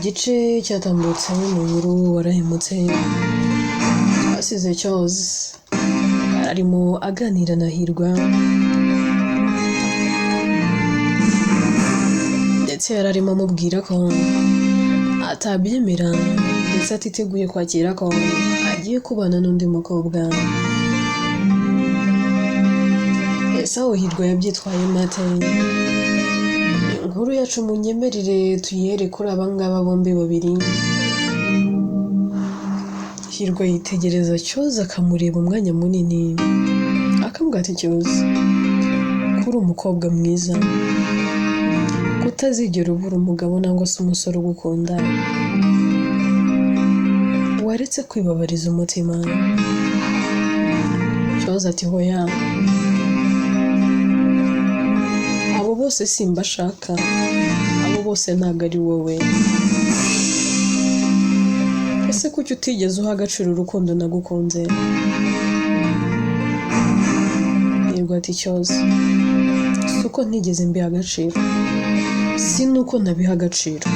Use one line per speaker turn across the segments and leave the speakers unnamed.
Igice cyatambutse mu nkuru warahemutse twasize Cyozi arimo aganira na Hirwa, ndetse yari arimo amubwira ko atabyemera ndetse atiteguye kwakira ko agiye kubana n'undi mukobwa. Ese aho Hirwa yabyitwayemo ate? Inkuru yacu munyemerere tuyihere kuri aba ngaba bombi babiri. Hirwa yitegereza Cyozi akamureba umwanya munini, akamubwira ati Cyozi, ko uri umukobwa mwiza, kutazigera ubura umugabo nangwa se umusore ugukunda, waretse kwibabariza umutima. Cyozi ati hoya, abo bose simbashaka, abo bose ntabwo ari wowe. Ese kuki utigeze uha agaciro urukundo nagukunze? Hirwa ati Cyozi, si uko ntigeze mbiha agaciro, si n'uko ntabiha agaciro,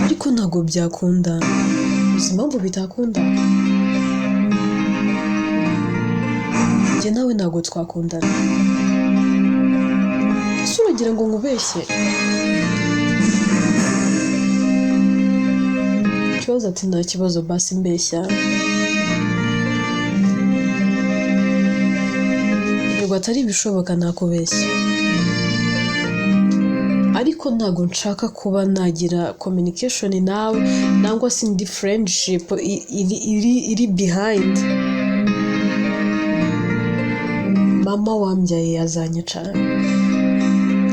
ariko ntabwo byakunda. Uzi impamvu bitakunda? Njye nawe ntabwo twakundana. Ese uragira ngo nkubeshye? Cyozi ati nta kibazo basi mbeshya. Hirwa atari ibishoboka nakubeshya, ariko ntabwo nshaka kuba nagira communication nawe nangwa se indi friendship iri behind. Mama wambyaye yazanyica.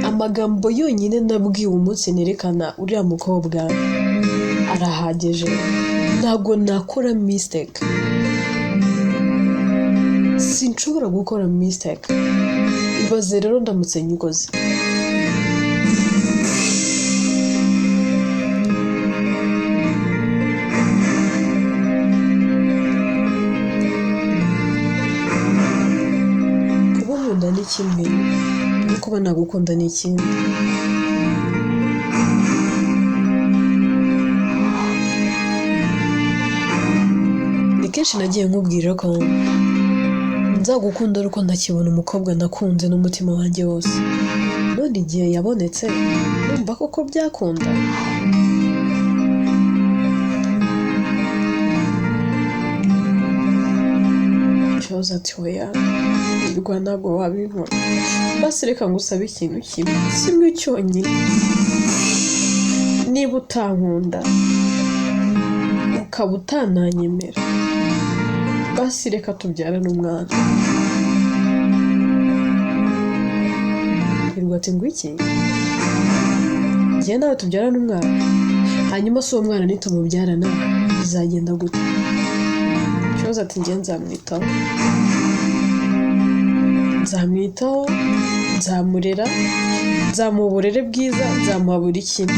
Amagambo yonyine nabwiwe umunsi nerekana uriya mukobwa arahagije. Ntabwo nakora mistake, sinshobora gukora mistake. Ibaze rero ndamutse nyikoze. Kuba unkunda ni kimwe, no kuba nagukunda ni ikindi. Ni kenshi nagiye nkubwira ko nzagukunda ariko ntakibona umukobwa nakunze n'umutima wanjye wose. None igihe yabonetse numva koko byakunda. Cyozi ati oya, Hirwa ntabwo wabinkora. Basi reka ngusabe ikintu kimwe, kimwe cyonyine. Niba utankunda ukaba utananyemera, basi reka tubyarane umwana. Hirwa ati ngo iki? Njye nawe tubyarane umwana? Hanyuma se uwo mwana nitumubyarana bizagenda gute? Cyozi ati njye nzamwitaho, nzamwitaho, nzamurera, nzamuha uburere bwiza, nzamuha buri kimwe.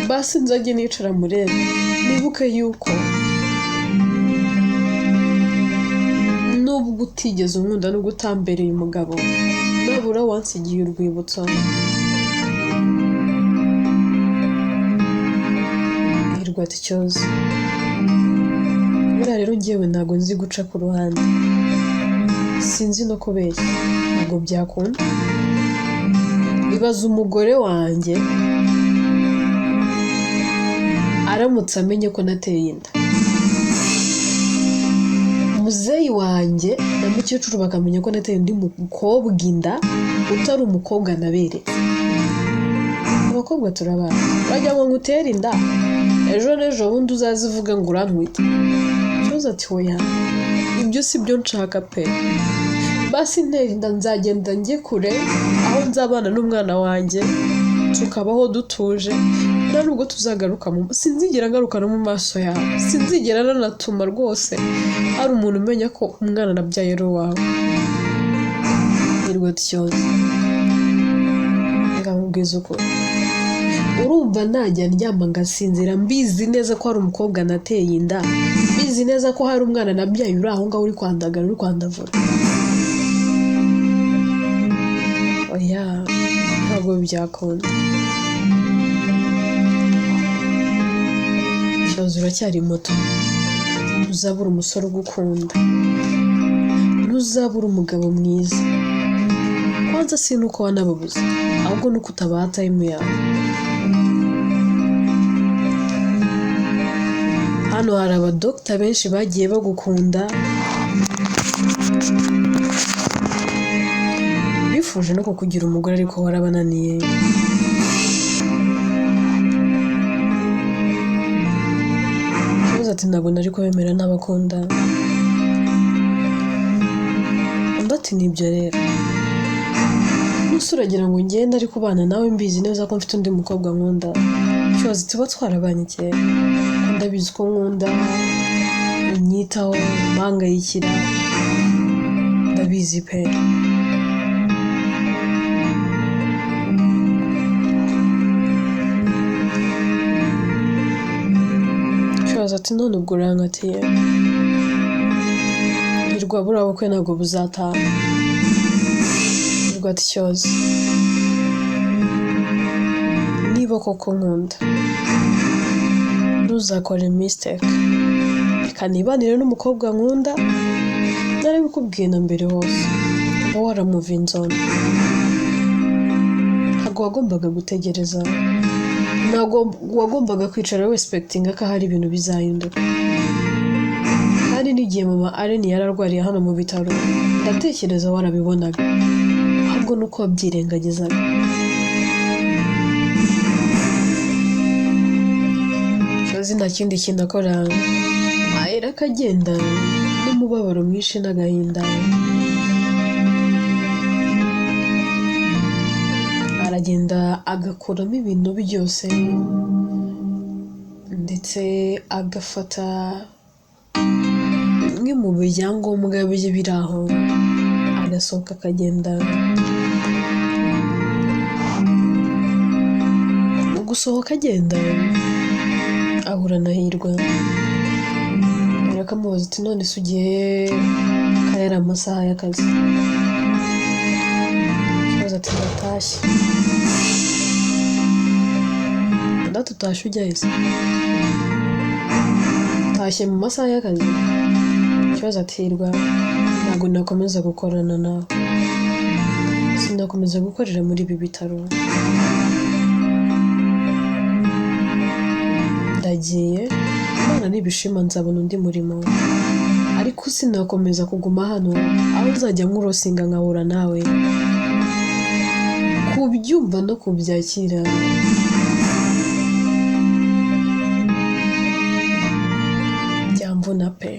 Basi nzajye nicara murebe, nibuke yuko nubwo utigeze unkunda nubwo utambereye umugabo, nabura wansigiye urwibutso. Hirwa ati Cyozi, buriya rero njyewe ntabwo nzi guca ku ruhande, sinzi no kubeshya, ntabwo byakunda. Ibaze umugore wanjye aramutse amenye ko nateye inda, muzeyi wanjye na mukecuru bakamenya ko nateye undi mukobwa inda utari umukobwa naberetse. Abakobwa turabazi, uragira ngo ngutere inda ejo n'ejo bundi uzaze uvuge ngo urantwite. Cyozi ati oya, ibyo si byo nshaka pe. Basi ntera inda nzagenda njye kure aho nzabana n'umwana wanjye tukabaho dutuje, nta nubwo tuzagaruka mu, sinzigera ngaruka no mu maso yawe, sinzigera nanatuma rwose hari umuntu umenya ko umwana nabyaye ari uwawe. Hirwa ati Cyozi, reka nkubwize ukuri, urumva najya ndyama ngasinzira mbizi neza ko hari umukobwa nateye inda, mbizi neza ko hari umwana nabyaye uri aho ngaho uri kwandagara uri kwandavura. Oya, ntabwo byakunda. Ikibazo uracyari muto, ntuzabura umusore ugukunda, ntuzabura umugabo mwiza. Kwanza si nuko wanababuze, ahubwo nuko utabaha time yawe. Hano hari abadokita benshi bagiye bagukunda, bifuje no kukugira umugore ariko warabananiye. Ikibazo ati ntabwo nari kubemera ntabakunda. Undi ati nibyo rero, nuse uragira ngo ngende ariko ubana nawe mbizi neza ko mfite undi mukobwa nkunda. Ikibazo tuba twarabanye kera, ko ndabizi ko nkunda, unyitaho, umpangayikira, ndabizi pe. Ikibazo ati none ubwo urankatiye, hirwa buriya bukwe ntabwo buzataha. Hirwa ati Cyozi, niba koko nkunda ntuzakore mistake, reka nibanire n'umukobwa nkunda. Narabikubwiye na mbere hose, uba waramuvinze on. Ntabwo wagombaga gutegereza, ntabwo wagombaga kwicara wesipekitinga ko hari ibintu bizahinduka. Kandi n'igihe mama Allen yararwariye hano mu bitaro, ndatekereza warabibonaga, ahubwo nuko wabyirengagizaga. Cyozi nta kindi kintu akora, ahera akagenda n'umubabaro mwinshi n'agahinda. Aragenda agakuramo ibintu byose, ndetse agafata bimwe mu byangombwa bye biri aho, agasohoka akagenda. Mu gusohoka agenda ahura na Hirwa, akamubaza ati none se ugiye ko yari amasaha y'akazi? Ikibazo ati ndatashye. Undi ati utashye ujya he se? Utashye mu masaha y'akazi? Ikibazo ati Hirwa, ntabwo nakomeza gukorana nawe, sinakomeza gukorera muri ibi bitaro, ndagiye. Imana nibishima nzabona undi murimo, ariko sinakomeza kuguma hano aho nzajya nkurosinga nkahura nawe. Kubyumva no kubyakira byamvuna pe.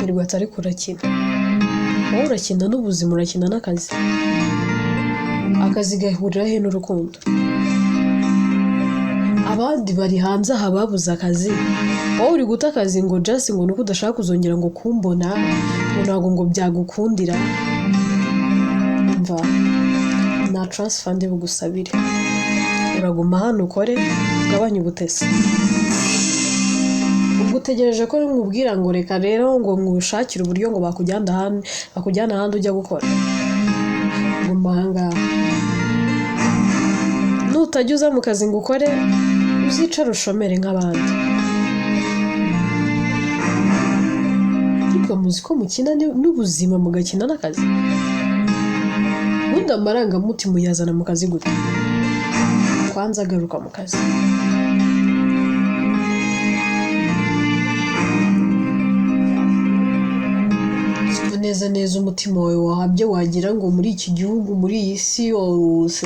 Hirwa ati ariko urakina, wowe urakina n'ubuzima, urakina n'akazi, akazi gahurira he n'urukundo? Abandi bari hanze aha babuze akazi, wowe uri guta akazi ngo just ngo nuko udashaka kuzongera ngo kumbona, ngo ntabwo ngo byagukundira. Umva, nta transfer ndi bugusabire, uraguma hano ukore, ugabanye ubutesi. Ubwo utegereje ko nkubwira ngo reka rero ngo nkushakire uburyo ngo bakujyana ahandi ujya gukora. Guma aha ngaha, nutajya uza mu kazi ngo ukore, uzicare ushomere nk'abandi. Ariko muzi ko mukina n'ubuzima mugakina n'akazi? Ubundi amarangamutima uyazana mu kazi gute? Kwanza agaruka mu kazi. Siko neza neza umutima wawe wahabye, wagira ngo muri iki gihugu, muri iyi si yose,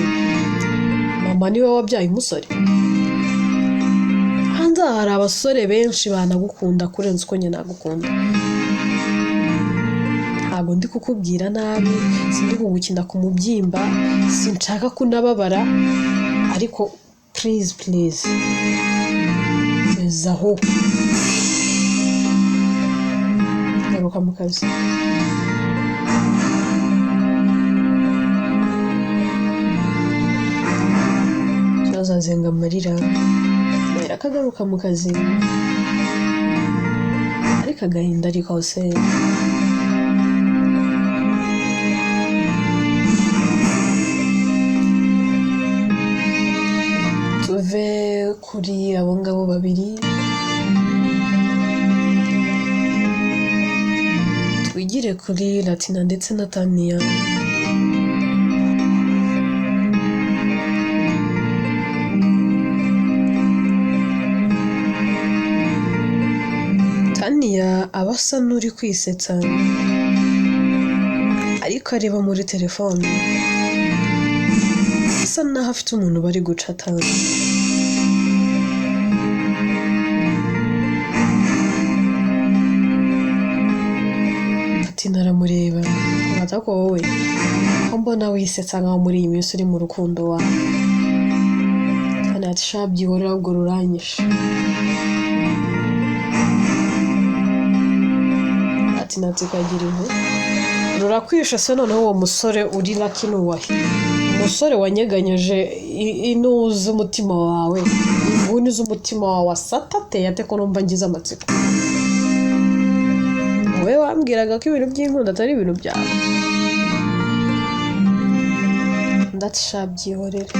mama niwe wabyaye umusore. Hanze aha hari abasore benshi banagukunda kurenza uko njye nagukunda. Ntabwo ndi kukubwira nabi, sindi kugukina ku mubyimba, sinshaka kunababara, ariko please please gezaho, garuka mu kazi. Ikibazo azenga amarira, ahera akagaruka mu kazi, ariko agahinda ari kose. Kuri abo ngabo babiri twigire kuri Latina ndetse na Tania. Tania aba asa n'uri kwisetsa ariko areba muri telefone, asa naho afite umuntu bari gucata. Ati aramureba abaza ko wowe ko mbona wisetsa nkaho muri iyi minsi uri mu rukundo wawe. Tania ati sha byihorera ahubwo ruranyishe. Ati natikagira inkuru rurakwishe se noneho uwo musore uri lucky nuwahe? Umusore wanyeganyeje inuza umutima wawe, inguni z'umutima wawe asatateye ate ko numva ngize amatsiko? Wowe wambwiraga ko ibintu by'inkundo atari ibintu byawe. Ndati sha byihorere.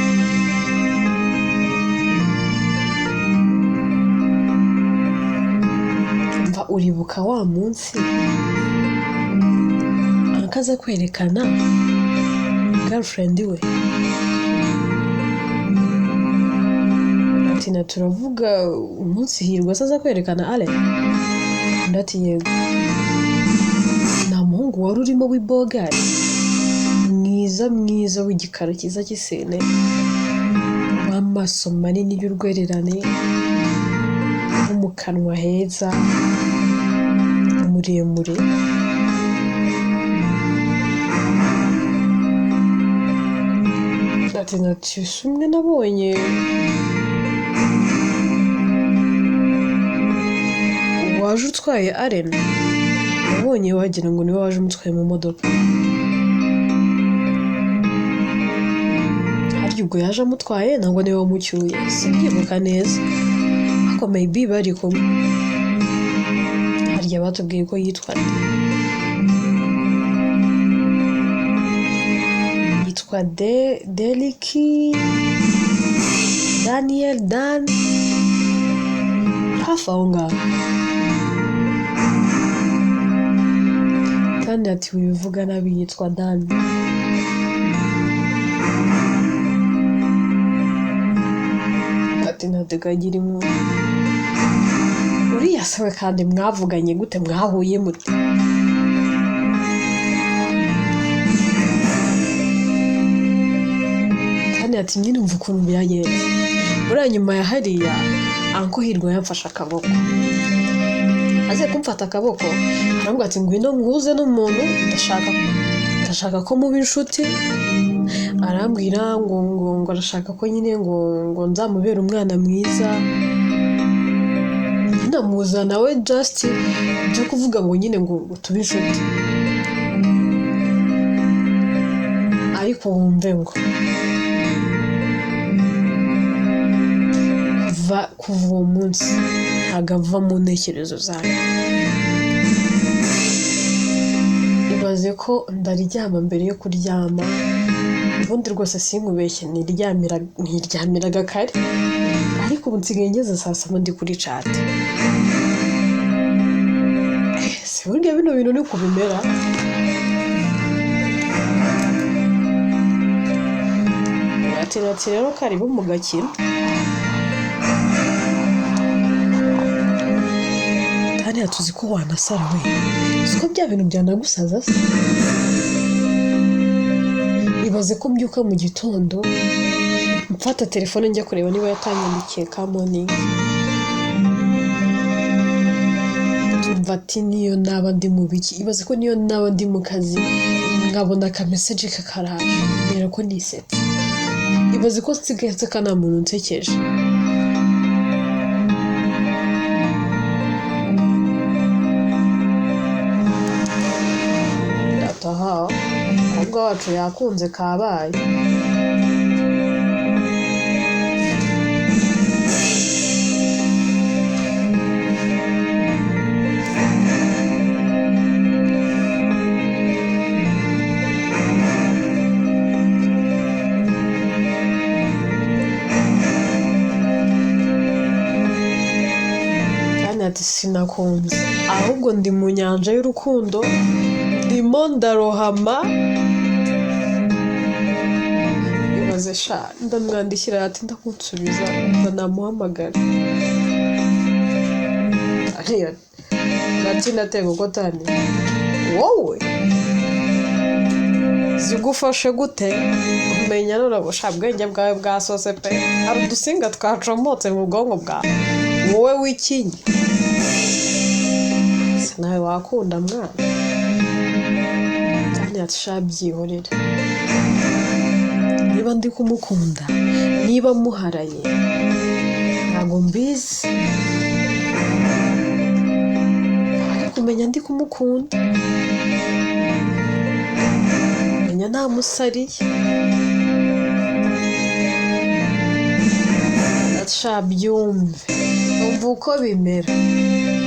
Umva uribuka wa munsi akaza kwerekana girlfriend we? Ati na turavuga umunsi Hirwa aza kwerekana Allen. Undi ati yego. Nta muhungu wari urimo w'ibogari mwiza mwiza w'igikara cyiza cy'isine, w'amaso manini y'urwererane, wo mu kanwa heza, muremure. Ati nati umwe nabonye waje utwaye Allen, nabonye wagira ngo niwe waje umutwaye mu modoka. Harya ubwo yaje amutwaye ntabwo niwe wamucyuye, simbyibuka neza, ariko maybe bari kumwe. Harya batubwiye ko yitwa nde? Yitwa Deliki Daniel Dan, hafi aho ngaho. Kandi ati wibivuga nabi yitwa Dan. Ati ntatukagira inkuru. Uriya se we kandi mwavuganye gute, mwahuye mute? Kandi ati nyine umva ukuntu byagenze. Buriya nyuma ya hariya Uncle Hirwa yamfashe akaboko. Aze kumfata akaboko arambwira ati ngwino nkuze n'umuntu, ndashaka ko muba inshuti. Arambwira ngo ngo ngo arashaka ko nyine ngo ngo nzamubere umwana mwiza. Ndamuza nawe just byo kuvuga ngo nyine ngo tube inshuti. Ariko wumve ngo kuva uwo munsi ntabwo ava mu ntekerezo zanjye. Ibaze ko ndaryama mbere yo kuryama, ubundi rwose sinkubeshye ntiryamiraga kare, ariko ubu nsigaye ngeze saa saba ndi kuri chat. Si burya bino bintu ni kubimera. Ati ati rero karibu mu gakino. Hariya tuzi ko wanasara we, siko bya bintu byanagusaza se? Ibaze ko mbyuka mu gitondo mfata telefone njya kureba niba yatanyandikiye ka morning. Tumva ati niyo naba ndi mu biki, ibaze ko niyo naba ndi mu kazi nkabona aka message kakaraje mbera ko nisetse. Ibaze ko nsigaye nseka nta muntu unsekeje. Aha, umukobwa wacu yakunze kabaye. Sinakunze, ahubwo ndi mu nyanja y'urukundo, ndimo ndarohama. Ibaze sha, ndamwandikira ati ndakunsubiza, mva namuhamagara. Ariya Latina atega uko tani wowe zigufashe gute? Umenya none sha bwenge bwawe bwasose pe, hari udusinga twacomotse mu bwonko bwawe wowe w'ikinyi. Se nawe wakunda mwana? Tani ati sha byihorere, niba ndi kumukunda, niba muharaye ntabwo mbizi, ariko umenya ndi kumukunda, menya namusariye. Sha byumve, umva uko bimera,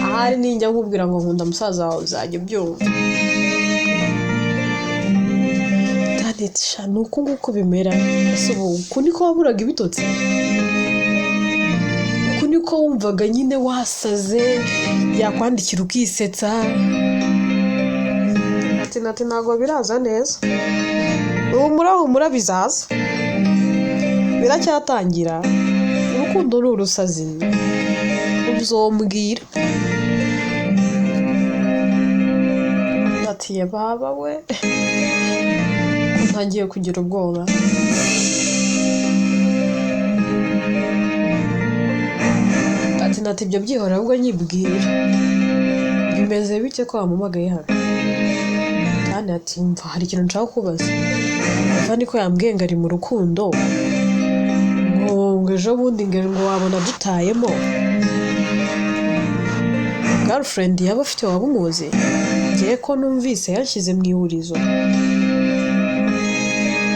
ahari ninjya nkubwira ngo nkunda musaza wawe uzajya ubyumva. Tani ati sha ni uku nguku bimera. Ese ubu uku niko waburaga ibitotsi? Uku niko wumvaga nyine wasaze, yakwandikira ukisetsa? Ati nati ntabwo biraza neza, humura humura bizaza, biracyatangira, urukundo ni urusazi, uzombwira. Ati baba we, ntangiye kugira ubwoba. Ati nati ibyo byihora ahubwo nyibwira, bimeze bike ko wampamagaye hano? Tani ati mva hari ikintu nshaka kubaza. Mva niko yambwiye ngo ari mu rukundo, ngo ejo bundi ngo wabona dutayemo. Girlfriend yaba afite waba umuzi? Ngiye ko numvise yanshyize mu ihurizo.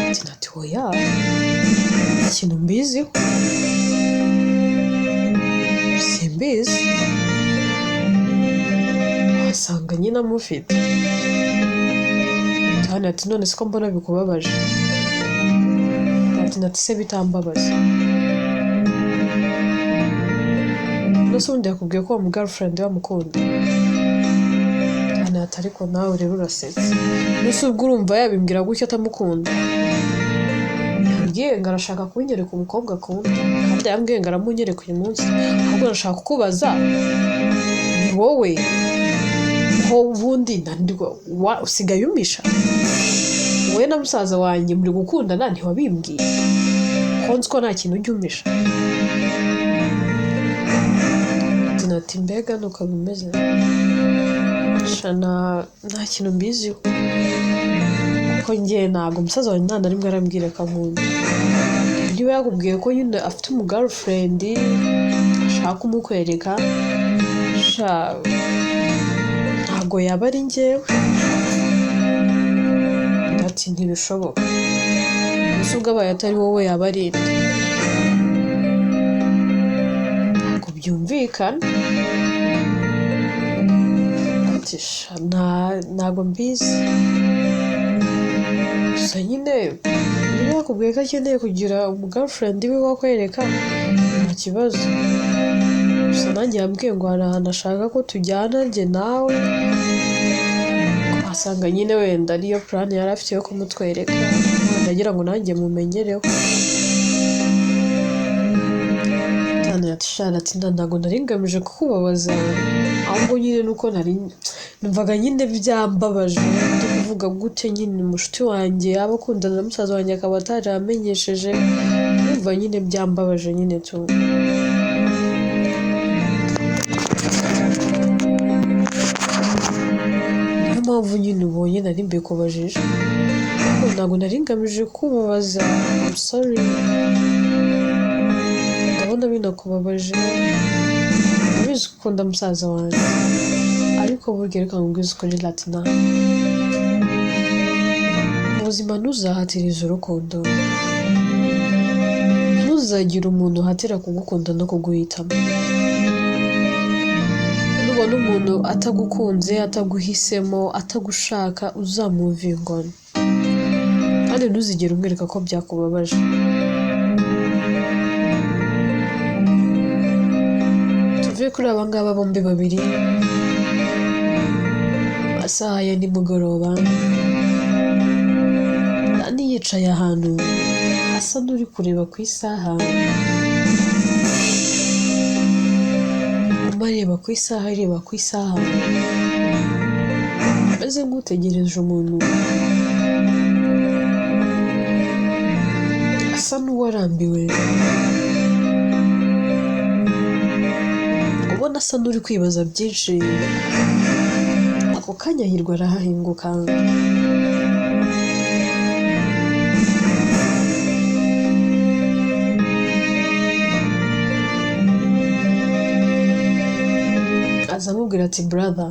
Ati nati oya, ikintu mbiziho simbizi, wasanga nyine amufite. Tani ati none siko mbona bikubabaje? Ati nati se bitambabaza. Nose ubundi yakubwiye ko uwo mu girlfriend we amukunda? Tani ati ariko nawe rero urasetse, nose ubwo urumva yabimbwira gutya atamukunda? Yambwiye ngo arashaka kunyereka umukobwa akunda, kandi yambwiye ngo aramunyereka uyu munsi, ahubwo arashaka kukubaza ni wowe ko ubundi usigaye umisha? Wowe na musaza wanjye muri gukundana ntiwabimbwiye, ko nzi ko nta kintu ujya umisha. Ati nati mbega nuko bimeze, sha nta kintu mbiziho, kuko njye ntabwo musaza wanjye nta na rimwe arambwira ko ankunda. Niba yakubwiye ko nyine afite umu girlfriend ashaka kumukwereka, sha ntabwo yaba ari njyewe. Ati ntibishoboka, gusa ubwo abaye atari wowe yaba ari nde? Ntabwo byumvikana. Ati sha ntabwo mbizi, gusa nyine niba yakubwiye ko akeneye kugira umu girlfriend we wakwereka nta kibazo, gusa nanjye yambwiye ngo hari ahantu ashaka ko tujyana njye nawe, wasanga nyine wenda ariyo plan yari afite yo kumutwereka, wenda agira ngo nanjye mumenyereho. Tani ati sha ati ntabwo nari ngamije kukubabaza, ahubwo nyine nuko nari numvaga nyine byambabaje, ndi kuvuga gute nyine umushuti wanjye yaba akundana na musaza wanjye akaba ataramenyesheje, numva nyine byambabaje nyine tu. Niyo mpamvu nyine ubonye nari mbikubajije, ntabwo nari ngamije kukubabaza, I'm sorry, ndabona binakubabaje, ndabizi ko ukunda musaza wanjye, ariko burya reka nkubwize ukuri Latina, ubuzima ntuzahatirize urukundo, ntuzagire umuntu uhatira kugukunda no kuguhitamo. Nubona umuntu atagukunze, ataguhisemo, atagushaka, uzamuva ingona, kandi ntuzigere umwereka ko byakubabaje. Tuve Tuve kuri aba ngaba bombi babiri. Amasaha ya nimugoroba, Dani yicaye ahantu asa n'uri kureba ku isaha, arimo areba ku isaha, areba ku isaha, ameze nk'utegereje umuntu, asa n'uwarambiwe, ubona asa n'uri kwibaza byinshi. Ako kanya Hirwa arahahinguka. Aza amubwira ati brother,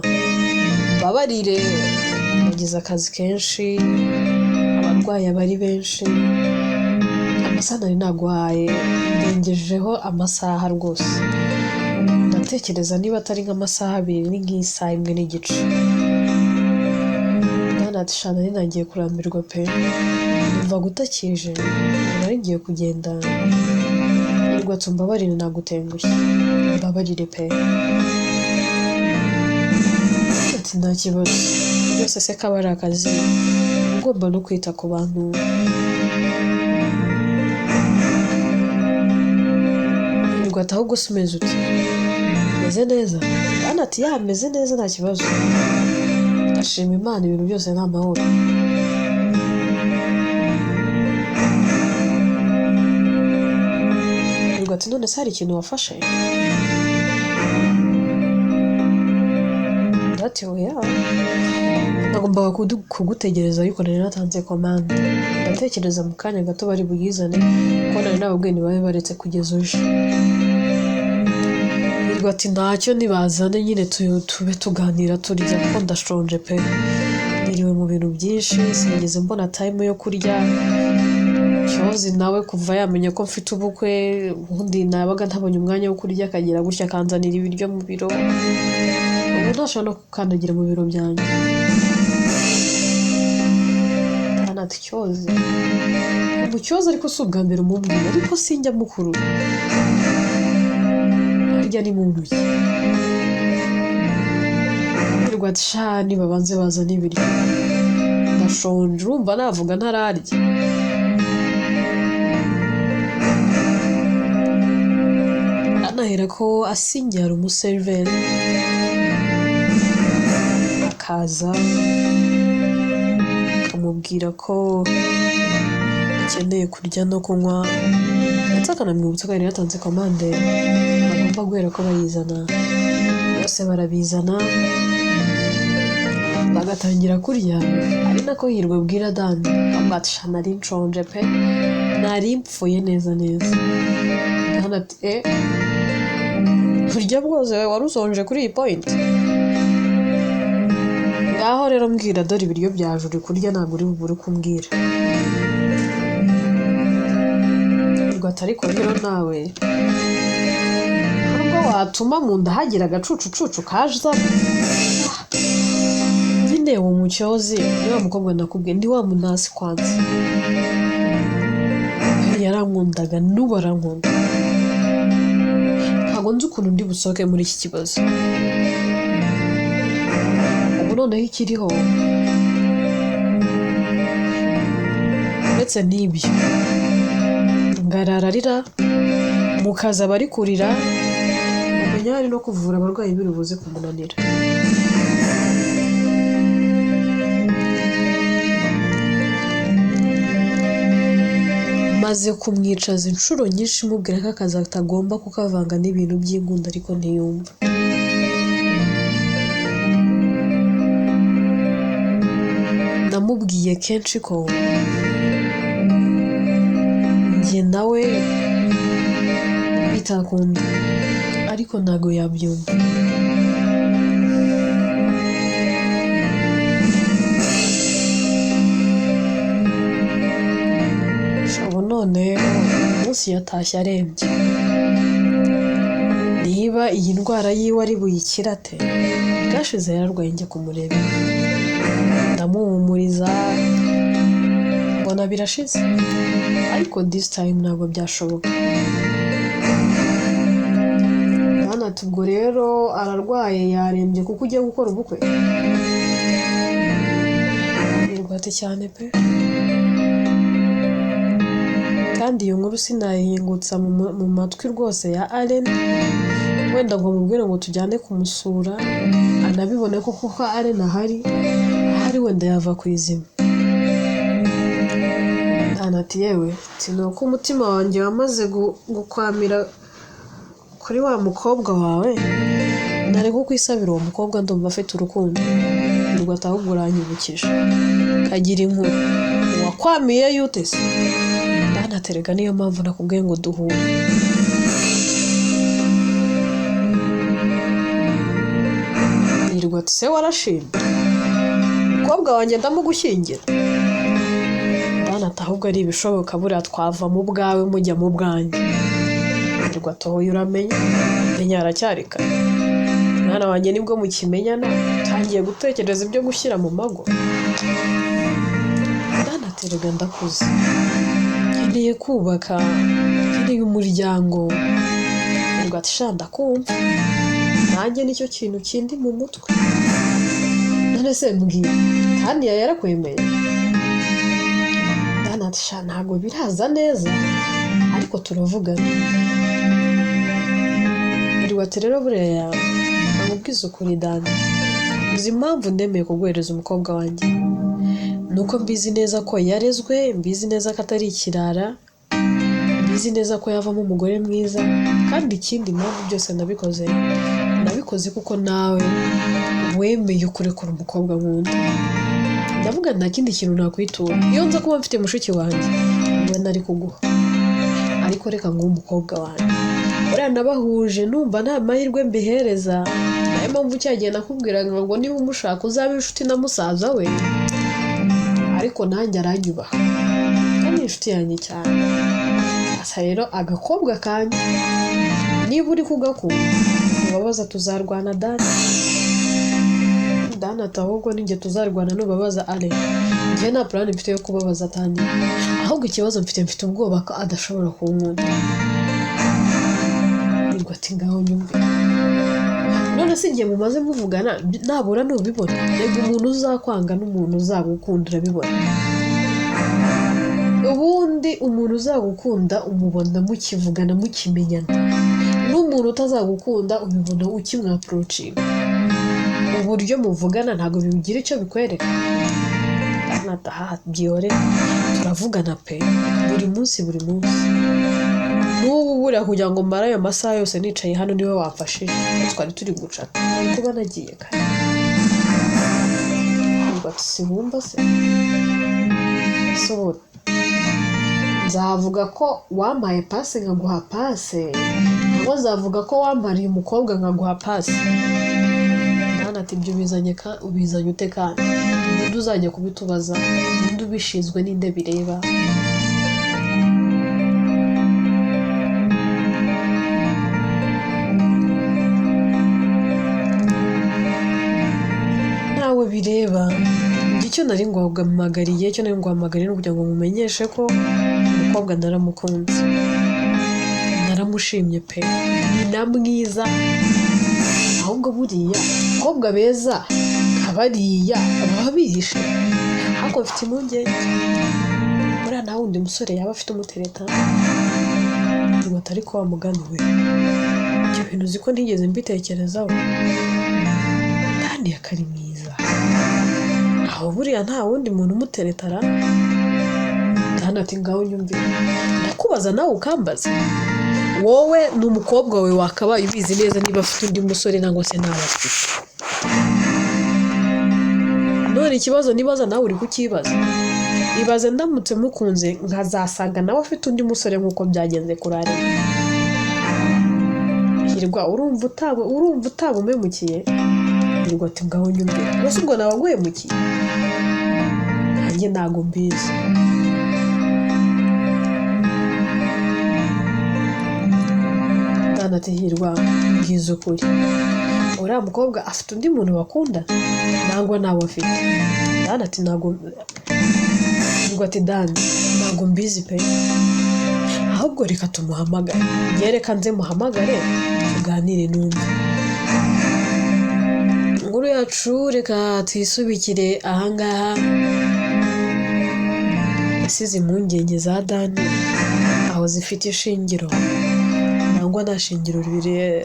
mbabarire, nagize akazi kenshi, abarwayi aba ari benshi, amasaha nari naguhaye ndengejeho amasaha rwose, ndatekereza niba atari nk'amasaha abiri ni nk'isaha imwe n'igice. Dani ati sha nari nagiye kurambirwa pe, numva gutakije, nari ngiye kugenda. Hirwa ati umbabarire nagutengushye, mbabarire pe. Ati nta kibazo, byose se kaba ari akazi, ugomba no kwita ku bantu. Hirwa ati ahubwo se umeze ute? Meze neza? Dani ati ya meze neza nta kibazo, ndashima Imana ibintu byose ni amahoro. Hirwa ati none se hari ikintu wafashe? Ati oya, nagombaga kugutegereza ariko nari natanze komande, ndatekereza mu kanya gato bari buyizane kuko nari nababwiye ntibabe baretse kugeza uje. Hirwa ati ntacyo nibazane nyine tube tuganira turya kuko ndashonje pe, niriwe mu bintu byinshi sinigeze mbona time yo kurya. Cyozi nawe kuva yamenya ko mfite ubukwe, ubundi nabaga ntabonye umwanya wo kurya akagira gutya akanzanira ibiryo mu biro, ubu ntashobora no gukandagira mu biro byanjye. Dani ati Cyozi, umucyozi ariko si ubwa mbere umumbwira, ariko sinjya mukuru, harya ni mu ntoki. Hirwa ati sha nibabanze bazane ibiryo, ndashonje urumva navuga ntararya. Anahera ko asinyara umuseriveri akaza akamubwira ko akeneye kurya no kunywa, ndetse akanamwibutsa ko yari yatanze komande bagomba guhera ko bayizana. Bose barabizana bagatangira kurya, ari nako Hirwa abwira Dani akamubwira ati sha nari nshonje pe, nari mpfuye neza neza. Dani ati kurya bwose wari usonje kuri iyi point? Ngaho rero mbwira, dore ibiryo byaje uri kurya ntabwo uri bubure kumbwira. Hirwa ati ariko rero nawe nubwo watuma mu nda hagira agacucucucu kaza nyine, uwo mucyozi ni wa mukobwa nakubwiye, ni wa munasi kwanza, yarankundaga n'ubu arankunda, ntabwo nzi ukuntu ndi busohoke muri iki kibazo. Ubu noneho ikiriho uretse n'ibyo, ngarara arira mu kazi aba ari kurira, umenya hari no kuvura abarwayi biri buze kumunanira. Maze kumwicaza inshuro nyinshi mubwira ko akazi atagomba kukavanga n'ibintu by'inkunda, ariko ntiyumva. Namubwiye kenshi ko njye nawe bitakunda, ariko ntago yabyumva. Ubu none uyu munsi yatashye arembye, niba iyi ndwara yiwe ari buyikire ate? Bwashize yararwaye njya kumureba, ndamuhumuriza mbona birashize, ariko this time ntabwo byashoboka. Dani Ati ubwo rero ararwaye yarembye kuko ugiye gukora ubukwe. Hirwa ati cyane pe, kandi iyo nkuru sinayihingutsa mu matwi rwose ya Allen, wenda ngo mubwire ngo tujyane kumusura anabibone ko kuko Allen ahari, ahari wenda yava ku izima. Dani ati yewe, ati ni uko umutima wanjye wamaze gukwamira kuri wa mukobwa wawe, nari kukwisabira uwo mukobwa ndumva afite urukundo. Hirwa ati ahubwo uranyibukije kagira inkuru wakwamiye yute se? Dani ati erega niyo mpamvu nakubwiye ngo duhure. Hirwa ati se warashimye umukobwa wanjye ndamugushyingira? Dani ati ahubwo ari ibishoboka buriya twava mu bwawe mujya mu bwanjye. Hirwa ati oya uramenya, menya haracyari kare, mwana wanjye nibwo mukimenyana utangiye gutekereza ibyo gushyira mu mago. Dani ati erega ndakuze, nkeneye kubaka, nkeneye umuryango. Hirwa ati sha ndakumva, nanjye nicyo kintu kindi mu mutwe. None se mbwira, Tania yarakwemeye? Dani ati sha ntabwo biraza neza ariko turavugana. Hirwa ati rero buriya nkubwize ukuri Dani, uzi impamvu ndemeye kuguhereza umukobwa wanjye? Ni uko mbizi neza ko yarezwe, mbizi neza ko atari ikirara, mbizi neza ko yavamo umugore mwiza, kandi ikindi impamvu byose nabikoze, nabikoze kuko nawe wemeye kurekura umukobwa nkunda. Ndavuga nta kindi kintu nakwitura, iyo nza kuba mfite mushiki wanjye niwe nari kuguha, ariko reka nguhe umukobwa wanjye. Buriya nabahuje numva nta mahirwe mbihereza, nayo mpamvu cyagihe nakubwiraga ngo niba umushaka uzabe inshuti na musaza we, ariko nanjye aranyubaha kandi ni inshuti yanjye cyane. Asa rero agakobwa kanjye niba uri kugakunda nubabaza tuzarwana Dani. Dani ati ahubwo ninjye tuzarwana nubabaza Ale, njye nta plan mfite yo kubabaza Tania, ahubwo ikibazo mfite ubwoba ko adashobora kunkunda. Hirwa ati ngaho nyumve, none se igihe mumaze muvugana nabura nubibona? Rega umuntu uzakwanga n'umuntu uzagukunda urabibona. Ubundi umuntu uzagukunda umubona mukivugana mukimenyana, n'umuntu utazagukunda ubibona ukimwapurocinga. Uburyo muvugana ntabwo bigira icyo bikwereka. Dani ati aha byihore, turavugana pe buri munsi buri munsi. N'ubu buriya kugira ngo mbare ayo masaha yose nicaye hano niwe wamfashije, twari turi gucata nari kuba nagiye kare. Hirwa ati siwumva se? So nzavuga ko wampaye pase nkaguha pase, ntabwo nzavuga ko wampariye umukobwa nkaguha pase. Dani ati ibyo ubizanye ute kandi? Ninde uzajya kubitubaza? Ninde ubishinzwe? Ninde bireba? Ntawe bireba. Njye icyo nari nguhamagariye, icyo nari nguhamagariye ni ukugira ngo mumenyeshe ko umukobwa naramukunze, naramushimye pe, ni na mwiza. Ahubwo buriya abakobwa beza nka bariya baba bihishe, ariko mfite impungenge buriya nta wundi musore yaba afite umutereta. Ngo atari ko wa mugani we, ibyo bintu uzi ko ntigeze mbitekerezaho. Dani akari mwiza, aho buriya nta wundi muntu umuteretara. Dani ati ngaho nyumvire, ndakubaza nawe ukambaza. Wowe ni umukobwa wawe wakabaye ubizi neza niba afite undi musore nangwa se ntawe afite. None ikibazo nibaza nawe uri kukibaza. Ibaze ndamutse mukunze nkazasanga nawe afite undi musore nk'uko byagenze kuri Allen. Hirwa urumva utaba umpemukiye? Hirwa ati ngaho nyumvire, mbese ubwo naba nguhemukiye? Nanjye ntago mbizi. Dani ati Hirwa mbwiza ukuri, uriya mukobwa afite undi muntu bakunda nangwa ntawe afite? Dani ati ntago. Hirwa ati Dani ntago mbizi pe, Ahubwo reka tumuhamagare, njye reka nze muhamagare tuganire n'undi. Inkuru yacu reka tuyisubikire ahangaha. Isize impungenge za Dani aho zifite ishingiro nangwa nta shingiro ribiri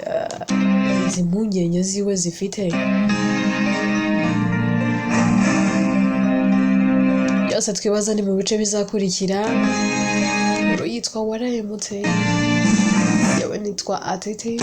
izi mpungenge ziwe zifite. Byose twibaza ni mu bice bizakurikira. Inkuru yitwa Warahemutse, yewe nitwa Atete.